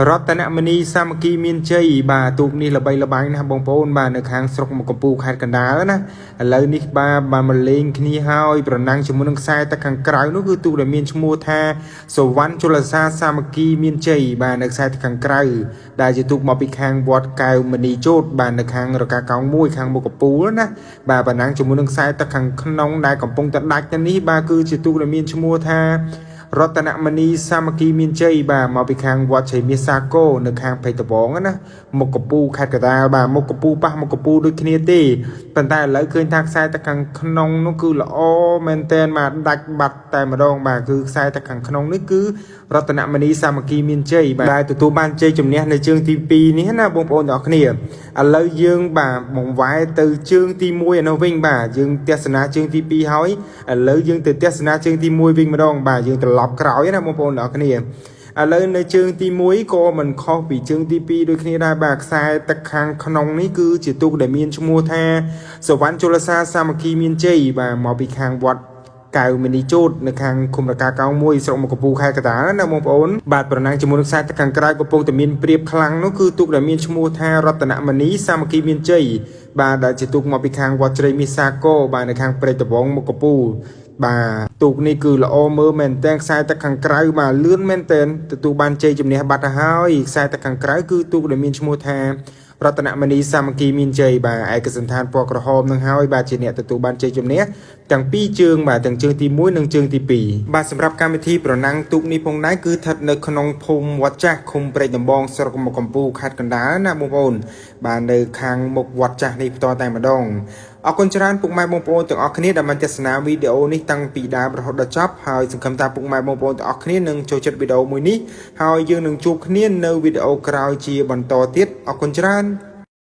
រតនមនីសាមគ្គីមានជ័យបាទទូកនេះល្បីល្បាញណាស់បងប្អូនបាទនៅខាងស្រុកមកកំពូលខេត្តកណ្ដាលណាឥឡូវនេះបាទបានមកលេងគ្នាហើយប្រណាំងជាមួយនឹងខ្សែទឹកខាងក្រៅនោះគឺទូកដែលមានឈ្មោះថាសវណ្ណជលសាសាមគ្គីមានជ័យបាទនៅខ្សែទឹកខាងក្រៅដែលជាទូកមកពីខាងវត្តកែវមនីជោតបាទនៅខាងរកាកោងមួយខាងមុខកំពូលណាបាទប្រណាំងជាមួយនឹងខ្សែទឹកខាងក្នុងដែលកំពុងតែដាច់ទៅនេះបាទគឺជាទូកដែលមានឈ្មោះថា រតនមនីសាមគ្គីមានជ័យបាទមកពីខាងវត្តជ័យមាសសាគរនៅខាងភេទវងណាមុខកពូខេត្តកណ្ដាលបាទមុខកពូប៉ះមុខកពូដូចគ្នាទេប៉ុន្តែឥឡូវឃើញថាខ្សែទឹកខាងក្នុងនោះគឺល្អមែនតែនបាទដាច់បាត់តែម្ដងបាទគឺខ្សែទឹកខាងក្នុងនេះគឺរតនមនីសាមគ្គីមានជ័យបាទដែលទទួលបានជ័យជំនះនៅជើងទី2នេះណាបងប្អូនទាំងអស់គ្នាឥឡូវយើងបាទបង្វែរទៅជើងទី1ឯនោះវិញបាទយើងទស្សនាជើងទី2ហើយឥឡូវយើងទៅទស្សនាជើងទី1វិញម្ដងបាទយើងត្រឡប់ក្រោយណាបងប្អូនទាំងអស់គ្នាឥឡូវនៅជើងទី1ក៏មិនខុសពីជើងទី2ដូចគ្នាដែរបាទខ្សែទឹកខាងក្នុងនេះគឺជាទូកដែលមានឈ្មោះថាសវណ្ណជលសាសាមគ្គីមានជ័យបាទមកពីខាងវត្តកៅមនីជោតនៅខាងឃុំរកាកោងមួយស្រុកមកកំពូលខេត្តកណ្ដាលណាបងប្អូនបាទប្រណាំងជាមួយនឹងខ្សែទឹកខាងក្រៅកំពុងតែមានព្រៀបខ្លាំងនោះគឺទូកដែលមានឈ្មោះថារតនមនីសាមគ្គីមានជ័យបាទដែលជាទូកមកពីខាងវត្តជ្រៃមាសសាគរបាទនៅខាងព្រែកដបងមកកំពូលបាទទូកនេះគឺល្អមើលមែនតើខ្សែទឹកខាងក្រៅបាទលឿនមែនតើទទួលបានជ័យជំនះបាត់ទៅហើយខ្សែទឹកខាងក្រៅគឺទូកដែលមានឈ្មោះថារតនមនីសាមគ្គីមានជ័យបាទឯកសណ្ឋានពណ៌ក្រហមនឹងហើយបាទជាអ្នកទទួលបានជ័យជំនះទាំងពីរជើងបាទទាំងជើងទី1និងជើងទី2បាទសម្រាប់កម្មវិធីប្រណាំងទូកនេះផងដែរគឺស្ថិតនៅក្នុងភូមិវត្តចាស់ឃុំព្រែកដំបងស្រុកមកកំពូលខេត្តកណ្ដាលណាបងប្អូនបាទនៅខាងមុខវត្តចាស់នេះផ្ទាល់តែម្ដងអរគុណច្រើនពុកម៉ែបងប្អូនទាំងអស់គ្នាដែលបានទស្សនាវីដេអូនេះតាំងពីដើមរហូតដល់ចប់ហើយសង្ឃឹមថាពុកម៉ែបងប្អូនទាំងអស់គ្នានឹងចូលចិត្តវីដេអូមួយនេះហើយយើងនឹងជួបគ្នានៅវីដេអូក្រោយជាបន្តទៀតអរគុណច្រើន។